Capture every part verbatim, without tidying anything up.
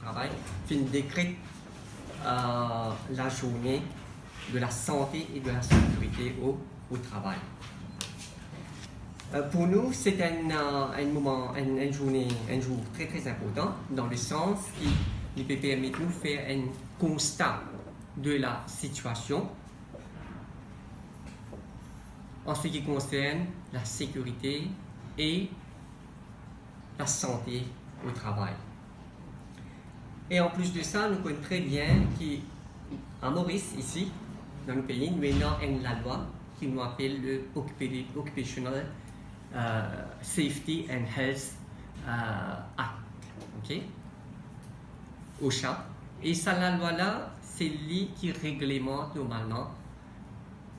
Travay finn dekret, euh, la journée de la santé et de la sécurité au, au travail. Euh, pour nous, c'est un, euh, un moment, un, une journée, un jour très, très important, dans le sens ki li pe permet nou fer un constat de la situation en ce qui concerne la sécurité et la santé au travail. E an plis de sa, nou konn tre bien ki a Moris, isi, dan nou pei, nou ena enn lalwa ki nou apel le Occupa-, Occupational, euh, Safety and Health, euh, Act, ok? OSHA. E sa lalwa la, se li ki reglemant normalman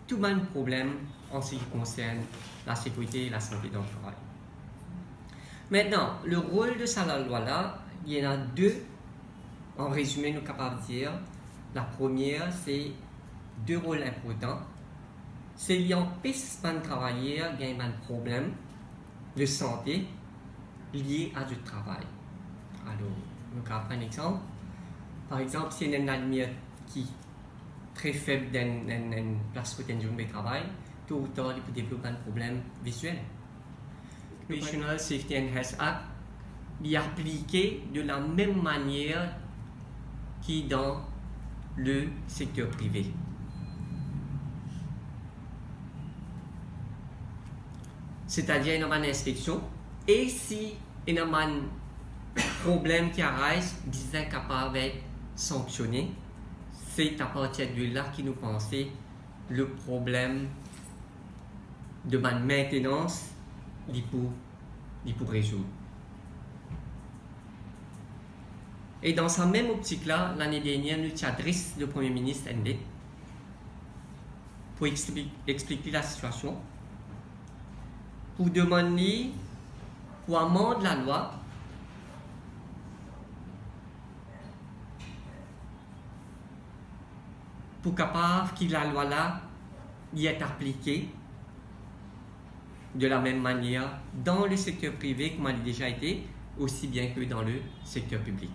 tou bann problem an se ki konsern lasekirite e lasante dan travay. Aster, le rol de sa lalwa la, li ena de, an rezime, nou kapav dir. La premie, se de rol inportan. Se li anpes bann travayer gagn bann problem de sante lie a zot travay. Alor, nou kapav pran enn exanp. Par exanp, si ena enn lalimier ki tre feb dan enn, enn, enn plas kot enn dimoun pe travay, to ou tar li pou devlop bann problem viziel. Occupational Safety and Health Act, li aplike de la mem manier ki dan le sekter prive. Setadir, ena bann inspeksion, e si ena bann problem ki arise, bizin kapav et sanksione. Se apartir de la ki nou panse le problem de bann maintenance, li pou, li pou rezoud. E dan sa mem optik la, lane dernier, nou ti adres le Premie Minis enn let pou expli-, explik li lasitiasion, pou demann li pou amand lalwa, pou kapav ki lalwa la li et aplike de la mem manier dan le sekter prive kouma li deza ete, osi bien ke dan le sekter piblik.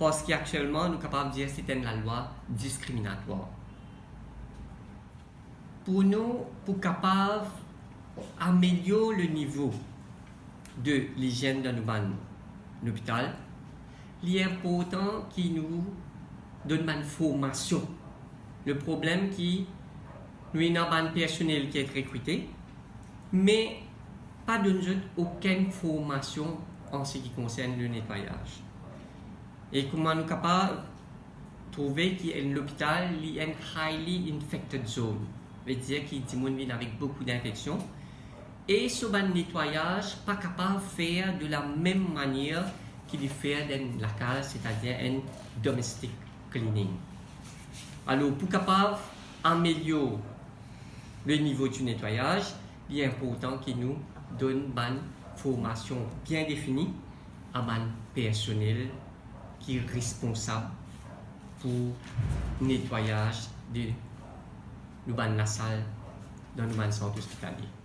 Parski aktielman, nou kapav dir se enn lalwa diskriminatwar. Pou nou, pou kapav amelior le nivo de lizienn dan nou bann lopital, li inportan ki nou donn bann formasion. Le problem ki nou ena bann personel ki et rekrite, me pa donn zot okenn formasion an se ki konsern le netwayaz. E kouma nou kapav trouve ki enn lopital, li enn highly infected zone, vedir ki dimoun vinn avek boukou dinfeksion, e so bann netwayaz pa kapav fer de la mem manier ki li fer dan enn lakaz, setadir enn domestic cleaning. Alor, pou kapav amelior le nivo di netwayaz, li inportan ki nou donn bann formasion bien defini a bann personel ki responsab pou netwayaz de nou bann lasal dan nou bann sant ospitalie.